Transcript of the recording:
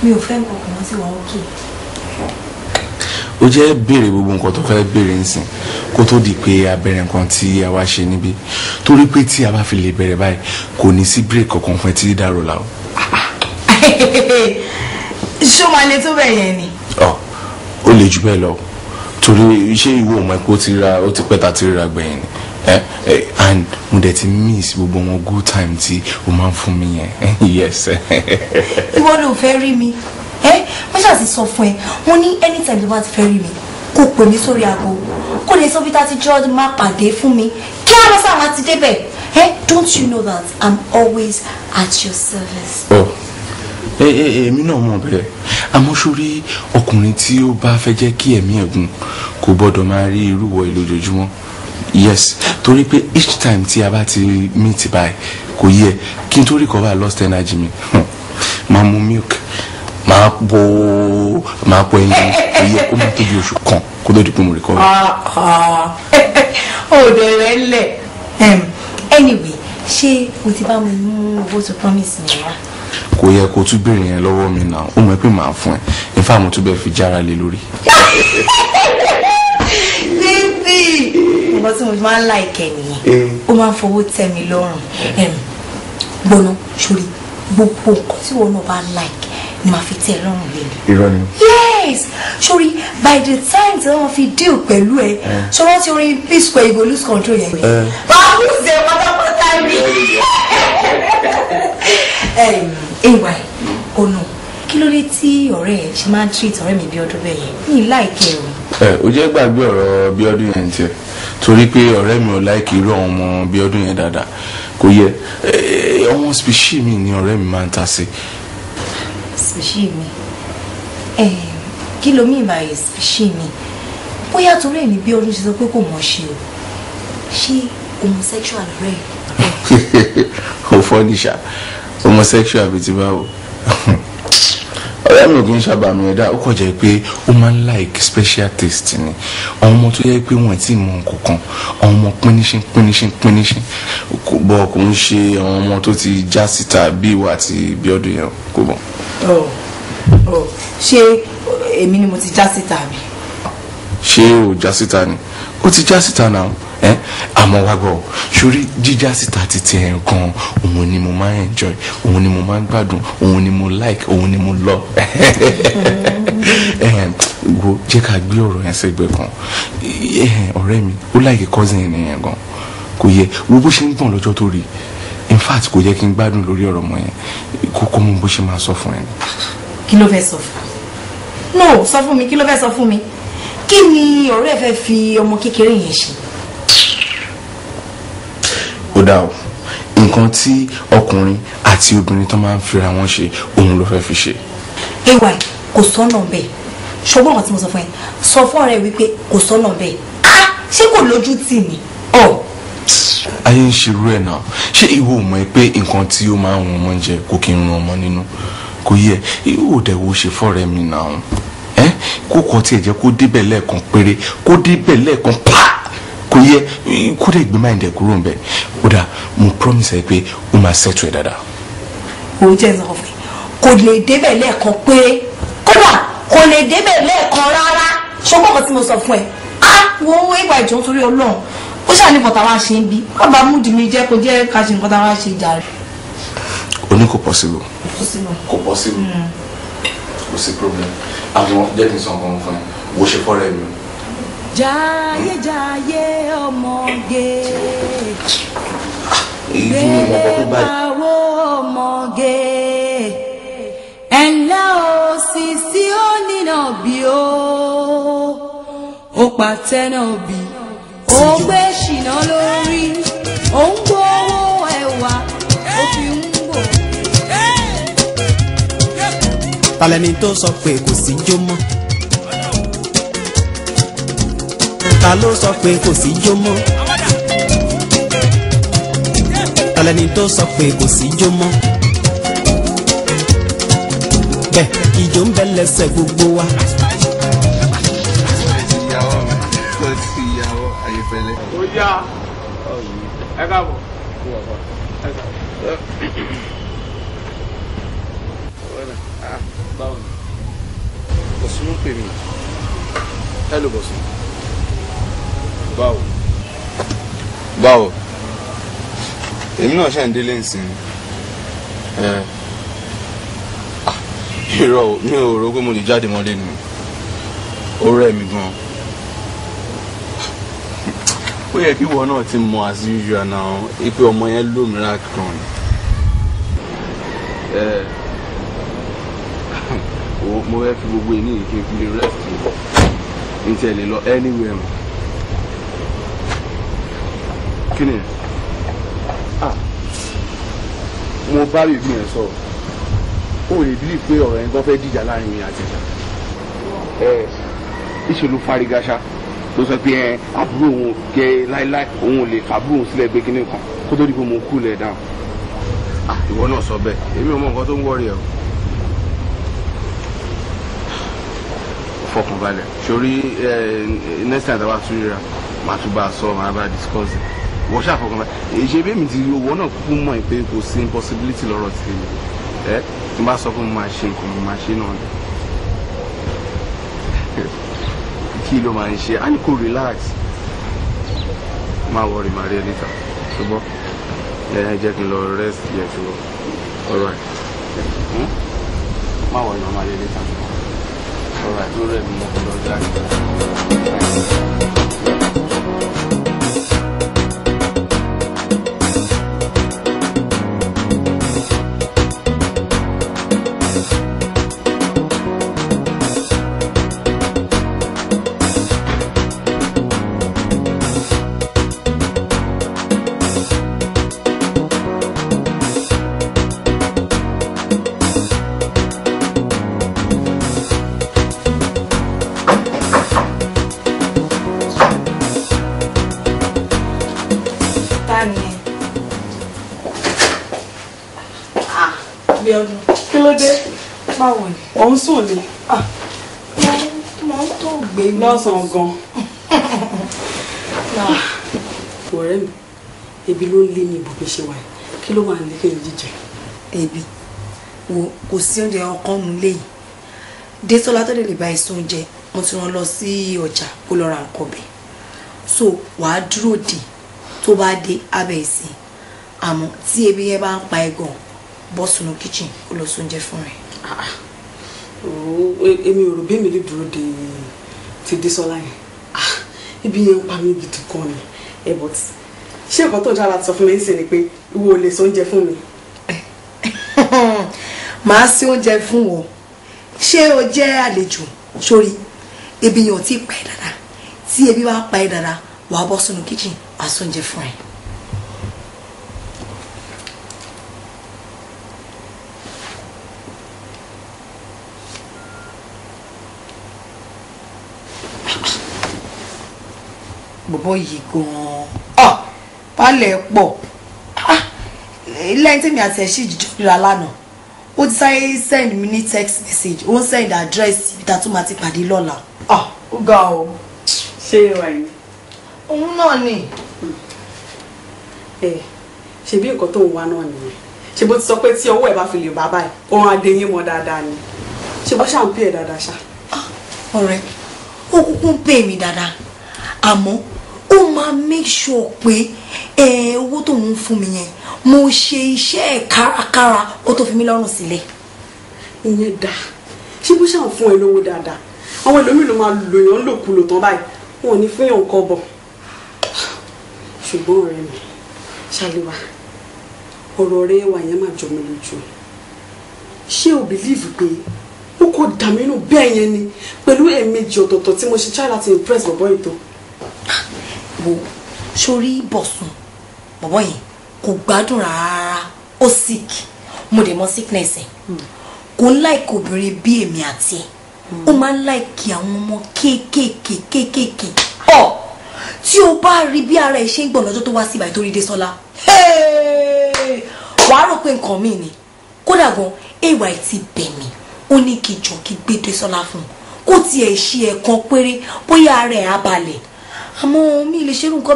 Mi ò fẹ́ nǹkan kan wọ́n sì wà ókè. Ó jẹ́ béèrè gbogbo nǹkan tó fẹ́ béèrè nsìn kó tó di pé a bẹ̀rẹ̀ nǹkan tí a wá ṣe níbí, torí pé tí a bá fi lè bẹ̀rẹ̀ báyìí kò ní sí break kankan fún ẹ tí dàrú la o. Ṣó máa le tó bẹ̀ yẹn ni? Ọ ó lè jù bẹ́ẹ̀ lọ, torí ṣé ìwọ ò mọ̀ pé ó ti ra ó ti pẹ́ ta ti ríra gbẹ̀yìn ni? And mo dẹ̀ ti miss gbogbo wọn good time tí o máa ń fún mi yẹn. Yes. Ìwọ ló fẹ́ rí mi. Wọ́n ṣáà ti sọ fún ẹ, wọ́n ní anytime tó bá ti fẹ́ rí mi kó pè mí sórí aago, kó lè sọ bí tá ti jọ́ máa pàdé fún mi kí á lọ sáwọn àti débẹ̀. Don't you know that I'm always at your service? Oh, èmi náà mọ̀ bẹ́ẹ̀, àmọ́ sórí ọkùnrin tí ó bá fẹ́ jẹ́ kí ẹ̀mí ẹ̀gùn kò gbọ́dọ̀ máa rí irú wọ ìlú ojoojúmọ́. Yes, torí pé each time tí a bá ti meet báyìí kò yẹ kí n tó recover lost energy mi, máa mu milk, máa po máa po ẹyin, kò yẹ kó máa tóbi oṣù kan kó tó di pé mo recover. Ó dẹ̀ rẹ̀ lẹ̀. Anyway, ṣé o ti bá mi mú owó tó promise mi wá? Kò yẹ kó tún béèrè yẹn lọ́wọ́ mi náà, ó mọ̀ pé màá fún ẹ. In fact, mo tún bẹ́ẹ̀ fi jára lé lórí. Bíbí nǹkan tí mo máa ń láìkẹ́ nìyẹn, ó máa ń fowó tẹ́ mi lọ́rùn. Gbọ́nà sórí gbogbo nǹkan tí wọn náà bá like ni màá fi tẹ́ ẹ lọ́rùn lé mi. Irọ́ ni. Yes, sórí by the time tí wọ́n fi deal pẹ̀lú ẹ, ṣé wọ́n ti orin P Square, you go lose control yẹn. Máa mú ìṣe pátápátá rí. Ẹ̀wà ọ̀nà kí ló dé tí ọ̀rẹ́ ẹ̀ ṣe máa ń treat ọ̀rẹ́ mi bí ọdún bẹ́ẹ̀ yẹn? Mi láìkẹ́ o. Ẹ ò jẹ́ gbàgbé ọ̀rọ̀ bí ọdún yẹn tiẹ̀, torí pé ọ̀rẹ́ mi ò láìkí irú àwọn ọmọ bí ọdún yẹn dáadáa, kò yẹ ọmọ species mi ni ọ̀rẹ́ mi máa ń ta sí. Species mi? Kí ló mean by species mi? Bóyá torí ẹ̀ ní bí ọdún ṣe sọ pé kò mọ̀ ṣe o, ṣé homosexual rẹ̀? Ò fọ́ níṣà, homosexual bíi ti báwo? Ọ̀rẹ́ mi ò kí ń sábà mi ẹ̀dá, ó kàn jẹ́ pé ó máa ń like special taste ni. Àwọn ọmọ tó yẹ pé wọ́n ti mọ nǹkan kan, àwọn ọmọ píníṣín píníṣín píníṣín bọ́, kò ń ṣe àwọn ọmọ tó ti já síta bí ìwà àti bí ọdún yẹn kò bọ̀. Ṣé èmi ni mo ti já síta mi? Ṣé o já síta ni? Ó ti já síta náà. Àmọ́ wá gbọ́, sórí jíjá síta títí ẹ̀ gan, òun ni mo máa ń enjoy, òun ni mo máa ń gbádùn, òun ni mo like, òun ni mo love. Wo, jẹ́ ká gbé ọ̀rọ̀ yẹn sẹ́gbẹ̀ẹ́ kan. Ọ̀rẹ́ mi ó like cousin yẹn gan, kò yẹ wo bó ṣe ń gbọ̀n lọ́jọ́ tó rí. In fact, kò yẹ kí n gbádùn lórí ọ̀rọ̀ ọmọ yẹn, kókó mú bó ṣe máa sọ fún ẹ ni. Kí ló fẹ́ sọ fún mi? No, sọ fún mi, kí ló fẹ́ sọ fún mi? Kí ni ọ̀rẹ́ fẹ́ fi ọmọ kékeré yẹn ṣe? Ó dá o, nǹkan tí ọkùnrin àti obìnrin tó máa ń fira wọn ṣe, òun ló fẹ́ fi ṣe. Ay, kò sọ́nà bẹ́ẹ̀. Ṣùgbọ́n nǹkan tí mo sọ fún ẹ, sọ fún ọ̀rẹ́ wípé kò sọ́nà bẹ́ẹ̀. Ah, ṣé kò lójú tì ní? Ọ. Ayé ń ṣerú ẹ̀ náà. Ṣé ìwọ ò mọ̀ pé nǹkan tí ó máa ń rún ọmọ jẹ kò kí ń rún ọmọ nínú? Kò yẹ ìwọ ò dẹ̀ wo ṣe fọ́rẹ́ mi náà. Ẹ́ kó kọ́ tiẹ̀ jẹ́ kó débẹ̀ lẹ́ẹ̀kan péré, kó débẹ̀ lẹ́ẹ̀kan pa, kò yẹ kó dẹ̀ gbé máìndẹ̀ kúrò ń bẹ̀. Ó dà, mo promise ẹ pé ó máa settle ẹ dáadáa. Òun jẹ́ ìsọ̀rọ̀ fún ẹ, kò lè débẹ̀ lẹ́ẹ̀kan péré, kódà kò lè débẹ̀ lẹ́ẹ̀kan rárá. Ṣùgbọ́n nǹkan tí mo sọ fún ẹ, á wo owó ìgbà ìjọ nítorí Ọlọ́run, ó ṣáà ní nǹkan táwa ṣe ń bí, wọ́n bá múdi mi jẹ́ kó jẹ́ ká ṣe nǹkan táwa ṣe jàre. O ní kò possible. Kò possible. Kò sí problem. Àwọn jẹ́ kí n sọ nǹkan fún ẹ, wo ṣe fọ́rẹ́ mi. Jayé jayé ọmọge, gbélé pawó ọmọge, ẹ̀ńlá o sisi ó nínà bí ó pàtẹ́ náà bí ó gbé ṣìnà lórí, ó ń gbowó ẹwà ó fi ń bò. Talẹ́ni tó sọ pé kò sí jó mọ́? Ta ló sọ pé kò sí jó mọ́? Talẹ́ni tó sọ pé kò sí jó mọ́? Bẹ́ẹ̀ ìjó ń bẹ lẹ́sẹ̀ gbogbo wa. Ó yá, ẹ káàbọ̀. Ẹ káàbọ̀. Báwo ni? Bọ̀sùn ló ń pè mí. Hello Bọ̀sùn. Báwo? Báwo? Èmi náà ṣe ń délé nsìn. Ẹ irọ́ o, mi ò rò pé mo lè jáde mọ́lé ni. Ó rẹ̀ mí gan. Ó yẹ kí ìwọ náà ti mọ as usual now, pé ọmọ yẹn lómìnira kan ni. Mo fẹ́ fi gbogbo ẹni yìí kí n fi lè rest n tiẹ̀ lè lọ anywhere mọ́. Kí ni? Mo bá bèbí yẹn sọ̀rọ̀. Ó lè bílí pé ọ̀rọ̀ yẹn gan fẹ́ dìjà láàrin mi àti ẹ̀ṣá. Ìṣe ló fárígá ṣá. Ló sọ pé àbúrò òun kẹ láíláí òun ò lè fàbúrò òun sílẹ̀ gbé kinní kan kó tó di pé mo kú lẹ̀ dáhùn. Ìwọ náà sọ bẹ́ẹ̀, èmi ò mọ nǹkan tó ń wọ́ọ̀rì ẹ̀ o. Fọkànbalẹ̀ sórí next time tá a bá tún ríra màá tún bá a sọ, màá bá a discuss ẹ̀. Wọ́n ṣàfọkànbalẹ̀ ṣe bí èmi ti owó náà kúkú mọ̀ ẹ́ pé kò sí impossibility lọ́rọ̀ tí mi ẹ́ tí n bá sọ pé mo máa ṣe nǹkan mo máa ṣe náà ni. Kí ló máa ń ṣe? A ní kò relax, má worry, màá rí ẹ later ṣùgbọ́n ẹ jẹ́ kí n lọ rest yẹn ṣùgbọ́n alright, má worry, màá rí ẹ later ṣùgbọ́n. Alright, ó rẹ̀ mí mọ́ lọ jáde. Kí ló dé? Báwo ni? Ò ń sùn ni. Mo ń tó gbé mi. Lọ́sàn-án gan. Ọ̀rẹ́ mi, ebi ló ń lé ní ibùgbé ṣe wà yìí. Kí ló wà ní kí n jíjẹ? Ebi, wo kò sí oúnjẹ ọkàn nù léyìí. Désọ́lá tó lè bá èso oúnjẹ, mo ti rán lọ sí ọjà kó lọ ra nǹkan ọbẹ̀. So wàá dúró dè tó bá dé abẹ́ ìsìn. Àmọ́ tí ebi yẹn bá ń pa ẹ́ gan, bọ́ sínú kitchen kó lọ sóúnjẹ fún rẹ̀. Èmi ò rò bí èmi lè dúró de ti Désọ́lá yẹn. Ibi yẹn ń pa mí gidi gan ni. Ẹ but ṣé nǹkan tó dára sọ fún mi ń sìn ni pé ìwọ ò lè sóúnjẹ fún mi? Màá sí oúnjẹ fún wọn. Ṣé o jẹ́ àlejò? Sórí ebi yẹn ò tí ì pa ẹ́ dáadáa. Tí ebi bá pa ẹ́ dáadáa, wàá bọ́ sínú kitchen wàá sóúnjẹ fún ẹ. Bọ̀bọ̀ yìí gan-an balẹ̀ pọ̀ lẹ́yìn tí mi àti ẹ̀ sì jíjọ́ ríra lánàá, ó ti sáré send mi ní text message, ó ń send address ibi tá a tún máa ti pàdé lọ́la. Ó ga o. Ṣé ìwà yìí? Òun náà ni. Ẹ ṣe bí nǹkan tó ń wá náà nìyẹn. Ṣé bó ti sọ pé tí ọwọ́ ẹ̀ bá fi lè bá báyìí, òun adé yín mọ́ dáadáa ni. Ṣé bó ṣà ń pè é dáadáa ṣá? Ọ̀rẹ́, ó kúkú ń pè mí dáadáa, àmọ́ ó máa make sure pé owó tó ń fún mi yẹn mo ṣe iṣẹ́ kárakára ó tó fi mí lọ́rùn sílẹ̀. Ìyẹn dáa. Ṣé bó ṣà ń fún ẹ lówó dáadáa? Àwọn ẹlòmíì ló máa lò yàn lòkulò tán báyìí, wọn ò ní fún yàn kọ́bọ̀. Ṣùgbọ́n ọ̀rẹ́ mi, Ṣàlíwá, ọ̀rọ̀ rẹ wà yẹn máa jọ mi lójú. Ṣé o believe pé ó kò dà mí nù bẹ́ẹ̀ yẹn ni pẹ̀lú ẹ̀ẹ̀mejì ọ̀tọ̀ọ̀tọ̀ tí mo ṣe try láti impress bọ̀bọ́ yìí tó? Wo sórí Bọ̀sùn bọ̀bọ́ yẹn kò gbádùn rárá, ó sick, mo dẹ̀ mọ̀ sickness ẹ̀. Kò ń láìkí obìnrin bí èmi àti ẹ̀, ó máa ń láìkí àwọn ọmọ kéékèèké kéékèèké. Ọ̀ tí o bá rí bí ara ẹ̀ ṣe ń gbọ̀n lọ́jọ́ tó wá sí ìbàdí tó rí Désọ́lá, wàá rò pé nǹkan mi ni. Kódà gan ay ti bẹ̀ mí, ó ní kí jọ kí gbé Désọ́lá fún un kó tiẹ̀ ṣe ẹ̀kan péré bóyá ara ẹ̀ á balẹ̀. Àmọ́ mi lè ṣerú nǹkan bẹ́ẹ̀.